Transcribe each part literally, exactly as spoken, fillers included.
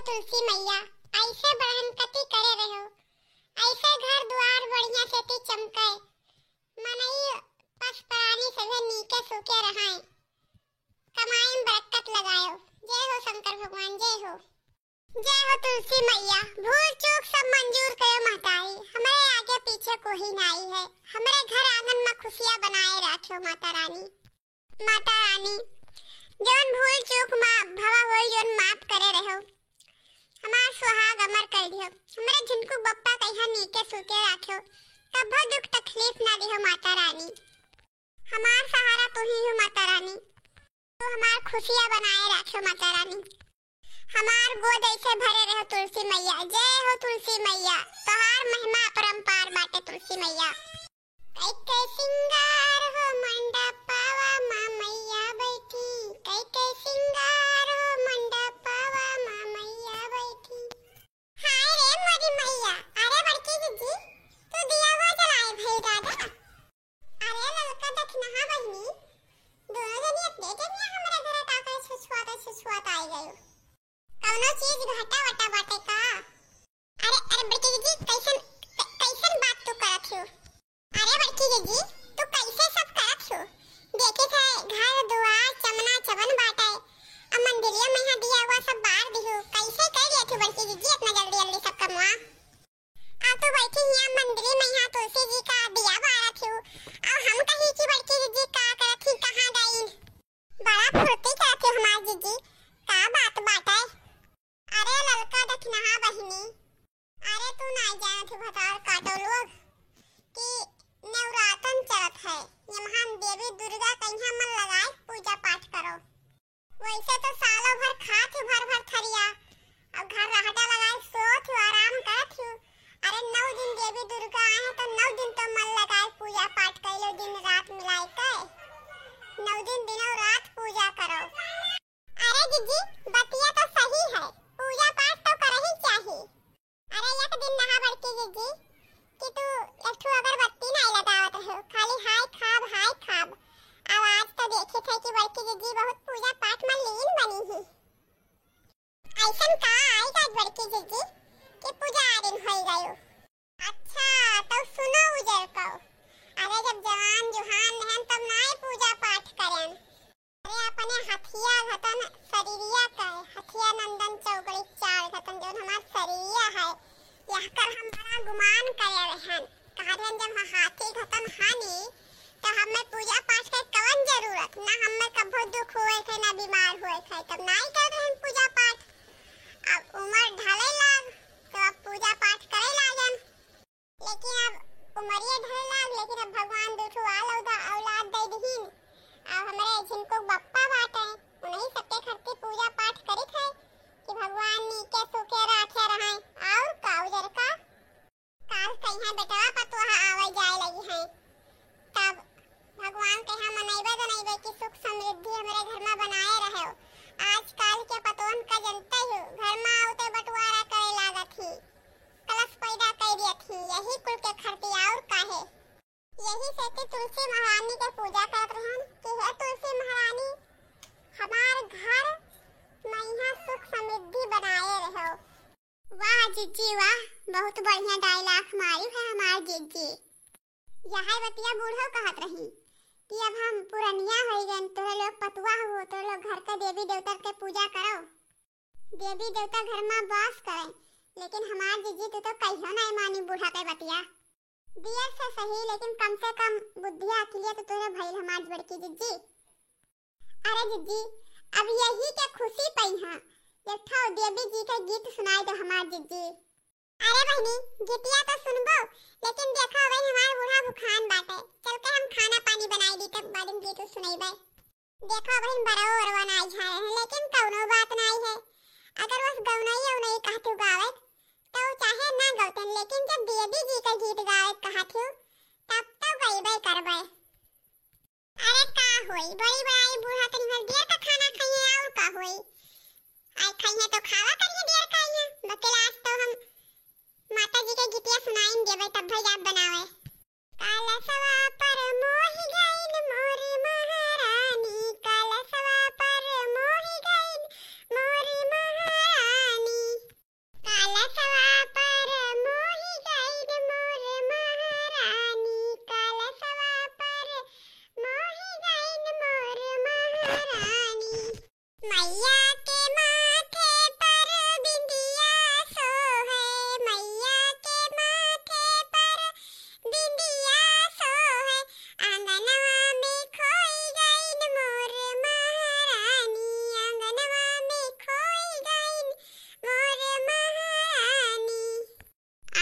तुलसी मैया, ऐसे बड़हन कति करे रहो, ऐसे घर दुआर बढ़िया से ती चमके, मनई पस प्राणी सभे नीके सूखे रहे, कमाई में बरकत लगायो। जय हो शंकर भगवान, जय हो। जय हो तुलसी मैया, भूल चूक सब मंजूर करो महतारी, हमरे आगे पीछे कोई नाई है, हमरे घर आंगन में खुशियाँ बनाए रखो माता रानी। माता रानी, जौन भूल चूक मा भवा होल, जौन माफ करे रहो, हमार सुहाग अमर कर दियो, हमरे झिनकू बप्पा कहिया नीके सूते राखो, कभो दुख तकलीफ ना दियो माता रानी। हमार सहारा तू ही हो माता रानी, तू हमार खुशियाँ बनाए राखो माता रानी। हमार गोद ऐसे भरे रहो तुलसी मैया, जय हो तुलसी मैया, तोहार महिमा अपरंपार बाटे तुलसी मैया। कई के सिंगार हो मंडपवा मा मैया बैठी, कई के सिंगार हो मंडपवा मा मैया बैठी। हाय रे मोरी मैया, अरे बड़की जिज्जी, तू दियावा जलाए भई दादा। अरे ललका दखिनहा बहिनी, दोनों जनी अपने जनिया हमरे घरे का करे छुछुआत छुछुआत आई गयो। कौनो चीज घाटा वाटा बाटे का? अरे, अरे बड़की जिज्जी, कैसन, कै-, कैसन बात तू करत हो? अरे बड़की जिज्जी, तू कैसे सब करत हो? देखे थे घर दुआर चमना चमन बाटे, अब मंदिरिया में यहाँ दिया हुआ सब बार दिहु, कैसे कर दिया तू बड़की जिज्जी इतना जल्दी जल्दी सब कमवा? अब तू बैठी हिया मंदिरी में यहाँ तुलसी जी का दिया बारत हो, अब हम कही कि बड़की जिज्जी का करत ही, कहाँ गई? बड़ा फुर्ती करत हो हमार जिज्जी, का बात बाटे? अरे ललका दखिनहा बहिनी, अरे तू नाई जानत हो भतार काटो लोग कि नवरातन चलत है, यमहान देवी दुर्गा कहिया मन लगाए पूजा पाठ करो। वैसे तो सालों भर खात हो भर भर थरिया, अब घर रहटा लगाए सोत हो, आराम करत हो। अरे नौ दिन देवी दुर्गा आए हैं तो नौ दिन तो मन लगाए पूजा पाठ कर लो, दिन रात मिलाए के नौ दिन दिनों रात पूजा करो। अरे जिज्जी, बतिया तो सही है, पूजा पाठ तो करही चाही। अरे एक दिन नहा बड़की जिज्जी कि तू एक ठो अगरबत्ती नाई लगावत रहो, खाली हाय खाब, हाय खाब। अब आज तो देखे थे कि बड़की जिज्जी बहुत पूजा पाठ में लीन बनी ही। ऐसन का आई आज बड़की जिज्जी कि पुजारिन होई गयो? अच्छा, तो सुनो उजर को, अरे जब जवान जुहान रहन तब नाई पूजा पाठ करन। अरे अपने हथिया घतन शरीरिया का है, हथिया नंदन चौकड़ी चार घतन जौन हमार शरीरिया है, यह कर हम बड़ा गुमान करे रहन। कहा रहन जब हम हाथी घतन हानि, तो हमें पूजा पाठ के कवन जरूरत? ना हमें कभो दुख हुए थे, ना बीमार हुए थे, तब नाई करत रहन पूजा पाठ। अब उम्र ढले लाग, तो अब पूजा पाठ करे लागन। लेकिन अब उमरिया ढले लाग, लेकिन अब भगवान दू ठो आल औदा-, औलाद दे दिहिन। अब हमरे झिनको बप्पा बाटे, उन्हीं सबके खरती पूजा पाठ करित है कि भगवान नीके सुखे राखे रहें। और का उजर का? काल कहिया बेटवा पतोह आवे जाए लगी हैं, तब भगवान कहिया मनैबे जनैबे कि सुख समृद्धि हमरे घर में बनाए रहो। आजकल के पतोहन का जनते हो, घर में आवते बंटवारा करे लागत ही। कलश पैदा कर दियत ही, यही कुल के खरती और काहे। यही से कि तुलसी महारानी के पूजा करत रहन कि हे तुलसी महारानी, हमार घर में यहाँ सुख समृद्धि बनाए रहो। वाह जिज्जी वाह, बहुत बढ़िया dialogue मारी है हमार जिज्जी। यह बतिया बूढ़ो कहत रही कि अब हम पुरनिया हो गए, तोरे लोग पतुआ हो, तोरे लोग घर के देवी देवता के पूजा करो। देवी देवता घर में वास करें, लेकिन हमार जिज्जी तू तो कहियो नहीं मानी बूढ़ा के बतिया। दियर से सही, लेकिन कम से कम बुद्धिया अकिलिया तो तोरे भइल हमार बड़की जिज्जी। अरे जिज्जी, अब यही के खुशी पई हाँ, एक ठो देवी जी के गीत सुनाई दो हमार जिज्जी। अरे बहिनी, गीतिया तो सुनबो, लेकिन देखो अबे हमार बूढ़ा भुखान बाटे, चल के हम खाना पानी बनाई दी तब बाद में गीत सुनैबे। देखो, अबहिन बरवा उरवा नाई झारे हैं, लेकिन कौनो बात नाई है। अगर बस गौनई औनई कहतू गावे, तो चाहे ना गौतन, लेकिन जब देवी जी का गीत गावे कहत हूँ, तब तो गईबे करबे। अरे का होई, बड़ी बड़ाई बूढ़ा तनी भर दिया तो खाना खाइए, और का होई? आई खाइए तो खावा करिए दियर खाइए, बकिल आज तो हम माता जी के गीतिया सुनाइन देबे, तब भाई आप बनावे। कलशवा पर मोहि गइल मोरी महारानी, कलशवा पर मोहि गइल मोरी महारानी।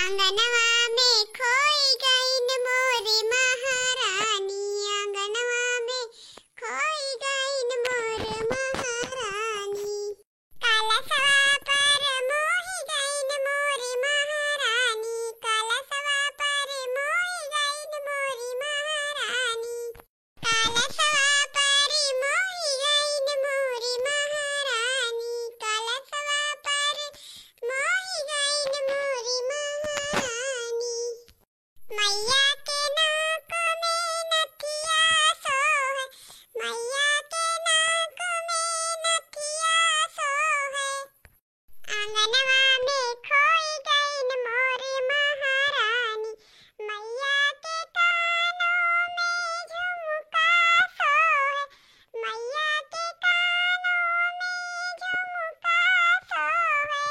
आंगनवा में खोई गईन मोर महारानी, आंगनवा में खोई गईन मोर महारानी। कलसवा पर मोहि गईन मोर महारानी, कलसवा पर मोहि गईन मोर महारानी। कलसवा पर मोहि गईन मोर महारानी, कलसवा पर मोहि गईन मोर महारानी। मैया के नाक में नथिया सोहे, मैया के नाक में नथिया सोहे। आंगनवा में खोई गईन मोर महारानी, मैया के कानों में झुमका सोहे, मैया के कानों में झुमका सोहे।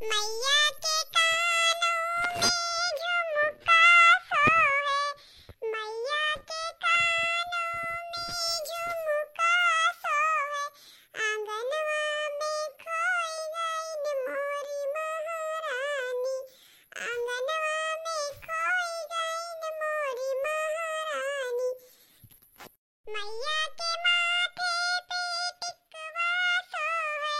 मैया के कानों में झुमका सोहे, मैया के कानों में झुमका सोहे। आंगनवा में खोई गईन मोरी महारानी, आंगनवा में खोई गईन मोरी महारानी। मैया के माथे पे टिकवा सोहे,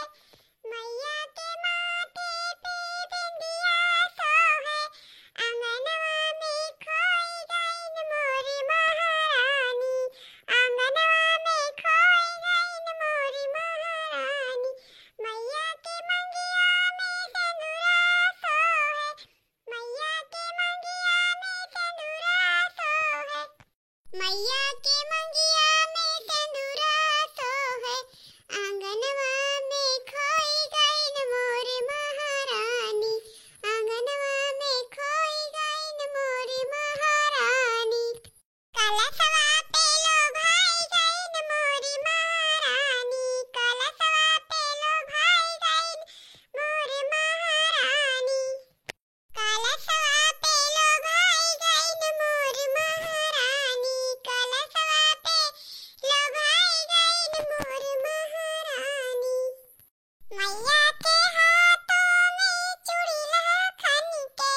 मैया के माथे पे बिंदिया सोहे। आंगनवा में खोई गईन मोरी महारानी, आंगनवा में खोई गईन मोरी महारानी। मैया के मंगिया में सेंदुरा सोहे, मैया के मंगिया में सेंदुरा सोहे। मैया के मंगिया में सेंदुरा सोहे, आंगनवा में खोई गईन मोर महारानी, आंगनवा में खोई गईन मोर महारानी। कलसवा पे लोभाई गईन मोर महारानी, कलसवा पे लोभाई गईन मोर महारानी। कलसवा पे लोभाई गईन मोर महारानी, कलसवा पे लोभाई गईन मोर महारानी। मैया के हाथों में चूड़ी लखन के,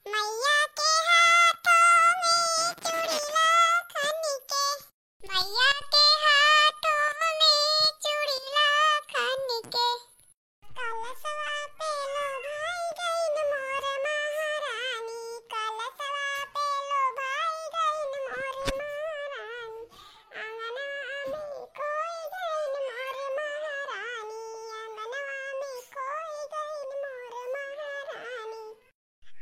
मैया के हाथों में चूड़ी लखन के। मैया के हाथों में चूड़ी लखन के। कलसवा पे लोभाई गईन मोर महारानी, कलसवा पे लोभाई गईन मोर महारानी। आंगनवा में खोई गईन मोर महारानी, आंगनवा में खोई गईन मोर महारानी।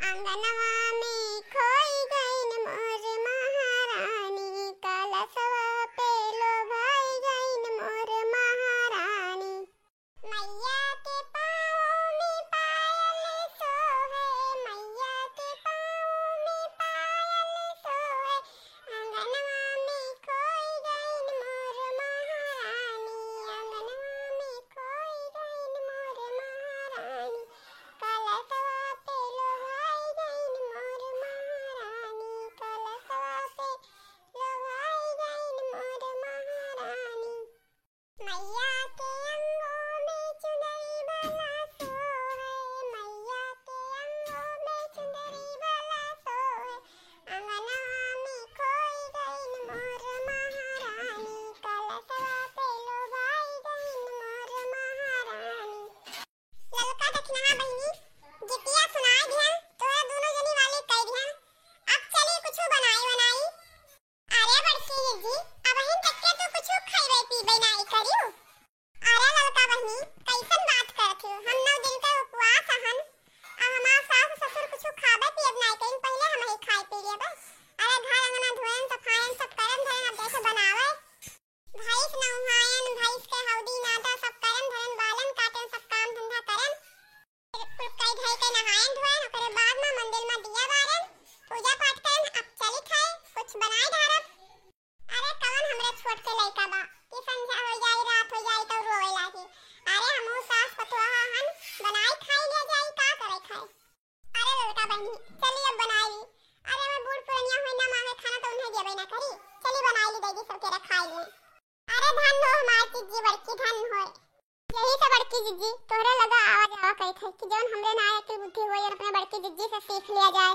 आंगनवा में खोई गईन मोर महारानी, कलसवा पे लोभाई गईन मोर महारानी। मैया के पाँव में पायल सोहे, मैया के पाँव में पायल सोहे। आंगनवा में खोई गईन मोर महारानी, आंगनवा में खोई गईन मोर महारानी। कलसवा पे लोभाई गईन मोर महारानी, कलसवा पे लोभाई गईन मोर महारानी। मैया के अंगों में चुनरी वाला सोहे, मैया के अंगों में चुनरी वाला सोहे। आंगनवा में खोई गईन मोर महारानी, कलसवा पे लोभाई गईन मोर महारानी। ललका दखिनहा बहिनी, गीतिया सुनाई दिहन, तोहरा दुनो जनी वाली कई दिहन। अब चली कुछु बनाई वनाई। अरे बड़की जिज्जी, अबहिन तक के तू कुछु खइबे पीबे नाई करिउ। अरे ललका बहिनी, कइसन बात करत हिउ? हम नौ दिन के उपवास अहन, अब हमार सास ससुर कुछु खाबे पियब नाई करिन, पहिले हमही खाए पी लेबे। अरे घर अंगना धोएन, सफाएन, सब करन धरेन, अब जइसे बनावे। भैंस नउहाएन, भैंस के हौदी नादन, सब करन धरेन, बालन काटेन, सब काम धंधा करन। फिर कुल कई धई के नहाएन धोएन, ओकरे बाद में मंदिर में दिया बारेन, पूजा पाठ करन। अब चली खाए, कुछ बनाए धारब। अरे कवन हमरे छोट के लइका बा कि संझा होइ जाई, रात होइ जाई तब रोवे लागी। अरे हमहू सास पतोह हन, बनाई खाई ले जाई, का करे खाए। अरे ललका बहिनी, चली अब बनाई ली। अरे हमें बूढ़ पुरनिया होई ना मांगे खाना तो उन्हें देबे ना करी। चली बनाई ली दीदी, सबके रखाई ली। अरे धन हो हमार जिज्जी, बड़की धन होए। यही से बड़की जिज्जी तोहरे लगा आवा जावा करी थे कि जौन हमरे ना अकिल बुद्धि होई, अपने बड़की जिज्जी से सीख लिया जाए।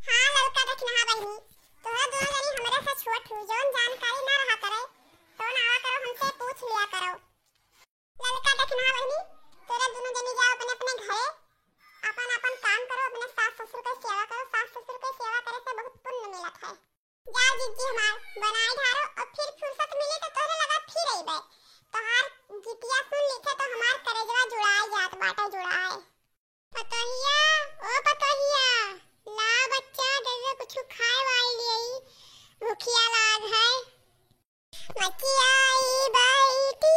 हाँ ललका दखिनहा बहिनी, तोहरा दोनों जनी हमरे से छोट हो, जौन जानकारी ना रहा करे, तौन आवा करो हमसे पूछ लिया करो। ललका दखिनहा बहिनी, तोहरा दोनों जनी जाओ अपने अपने घरे, अपन अपन काम करो, अपने सास ससुर के सेवा करो। सास ससुर के सेवा करे से बहुत पुण्य मिलत है। जाओ जिज्जी हमार, बनाए ढारो और फिर फुर्सत मिले तो तोहरे लगा फिर अइबे। तोहार गीतिया सुन ली थे तो हमार करेजवा जुड़ाए जात बाटे, जुड़ाए। पतोहिया, ओ पतोहिया, ला बच्चा, दे दे कुछ खाए वाए लिए, भूखिया लाग है। मचियाई बैठी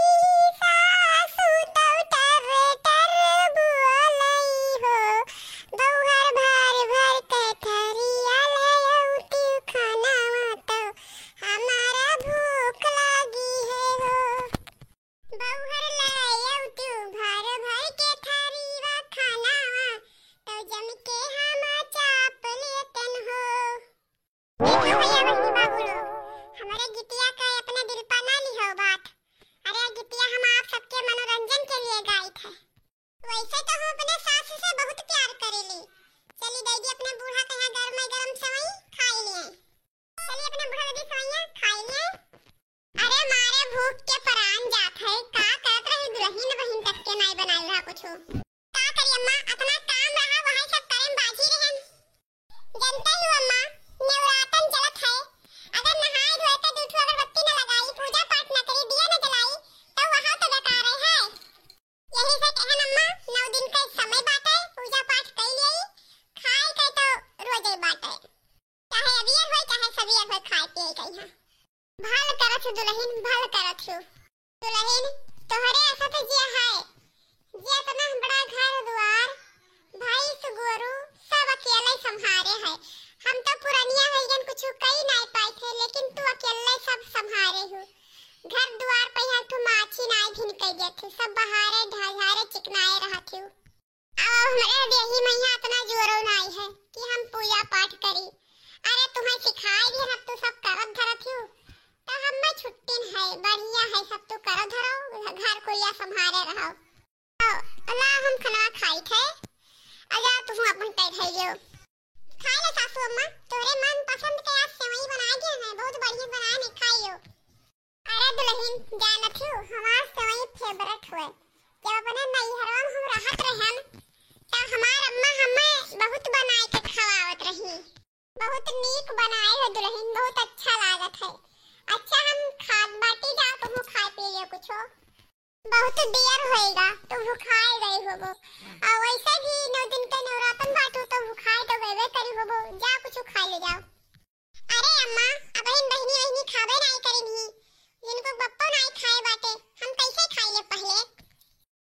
सासु तौ टर टर बोलई हो, बौहर भर भर के थरिया ले अउतू खानावा तौ हमारा भूख लागी है हो। बौहर ले अउतू भर भर के थरिया खानावा तौ जम के हम चाप लेतन हो। देखो भैया बहिनी बाबू लोग, हमरे गीतिया का अपने दिल पा ना लिहो बात। अरे गीतिया हम आप सबके मनोरंजन के लिए गाइत है। वैसे तो हम अपने सास से बहुत प्यार करेली। चली दीदी अपने बूढ़ा के यहाँ गरम गरम सेवई खाई लिए। चली अपने बूढ़ा दीदी सेवइया खाई लिए। अरे मारे भूख के परान जात है, का करत रही दुलहिन बहिन तक के नाई बनाई रहा कुछ। का करी अम्मा, अतना काम रहा, वहाँ सब करे में बाझी रहन। जनते ही हो अम्मा, नवरातन चलत है, अगर नहाए धोए के दू ठो अगरबत्ती न लगाई, पूजा पाठ न करी, दिया न जलाई, तो वहाँ तो बेकार है। यही से कहन अम्मा, नौ दिन के समय बाटे, पूजा पाठ कई लियाई, खाए के तो रोजे बाटे। चाहे अबियर होए, चाहे सबियर होए, खाए पिए के यहाँ। भल करत हो दुलहिन, भल करत हो। दुलहिन, तोहरे असत जे है, जे इतना बड़ा घर दुआर, भैंस गोरू, सब अकेले संभारे है। हम तो पुरनिया है, जन कुछ कई नाई पाए थे, लेकिन तू अकेले सब संभारे हो। घर दुआर पे यहाँ तू माछी नाई भिन कई देते, सब बहारे ढाझारे चिकनाए रहत हो। अब हमरे देही में यहाँ इतना जोरो नाई है कि हम पूजा पाठ करी। अरे तुम्हें सिखाए दिहन, अब तू सब करत धरत हो, तो हम में छुट्टी न है, बढ़िया है, सब तू करत धरो, घर कुरिया संभारे रहो। तो ला हम खाना खाई थे, आ जा तुम अपन कह खाइयो। खाई ले सासू अम्मा, तोरे मन पसंद के आज सेवई बनाए दिए हैं, बहुत बढ़िया बनाए ने, खाइयो। अरे दुलहिन, जानत हो, हमार सेवई favourite हुए। जब अपने नैहरवा में हम रहत रहन, त हमार अम्मा हमें बहुत बनाए के खवावत रही। बहुत नीक बनाए हो दुलहिन, बहुत अच्छा लागत है। अच्छा, हम खात बाटी, जाओ तुहू खाए पी लियो कुछो। बहुत देर होएगा, तू भुखाए गई होबो। और वैसे भी नौ दिन के नवरातन बाटू, तो भुखाए तो गईबे करी होबो। जा कुछ खाए ले जाओ। अरे अम्मा, अबहिन बहिनी वहिनी खाबे नाई करिन ही, जिनको बप्पो नाई खाए बाटे, हम कैसे खाई ले पहले?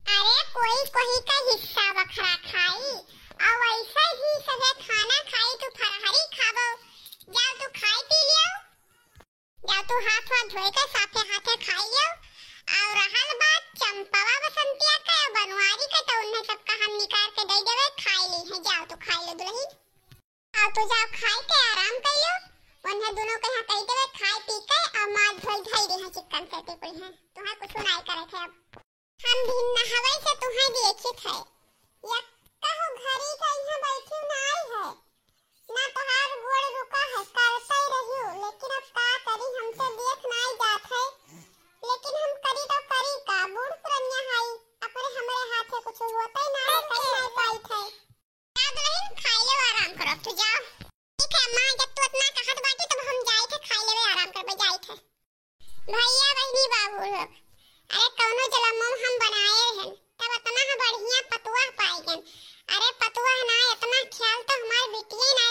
अरे कोई कोई का हिस्सा बखरा खाई, और वैसे ही सभे खाना खाई, तू फरहरी खाबो, जाओ तू खाए पी लियो, जाओ तू हाथ वाथ धोए के साफे हाथे खाई लियो। और रहल बात चंपवा बसंतिया के, बनवारी के, तो उन्हें सबका हम निकाल के दे देवे, खाए ली है, जाओ तू खाए लो दुलहिन। अब तू जाओ खाए के आराम कर लो, उन्हें दोनों के यहाँ कह देवे खाए पी के और माथ धोई धाई दे हैं चिक्कन से कुल हैं, तुम्हें कुछ नहीं करे थे। अब हम भी नहावे से तुम्हें देखित है, या कहो घरी के यहाँ बैठी नाई है, ना तोहार गोड़ रुका है, करते रहियो, लेकिन अब का करी, हमसे देख नाई जात है, लेकिन हम करी तो करी का, बूढ़ पुरनिया हाई, अपने हमरे हाथे कुछ होते ना, करी नाई पाई थे। जा दुलहिन, खाई ले, आराम करो, अब तू जाओ। ठीक है अम्मा, जब तू इतना कहत बाटी, तब हम जाई थे, खाई लेवे, आराम करबे, जाई थे। भैया, बहिनी, बाबू लोग, अरे, कौनो जलमो हम बनाए रहन, तब इतना बढ़िया पतुआ पाई गन। अरे, पतुआ ना, इतना ख्याल तो हमारे बिटिया ना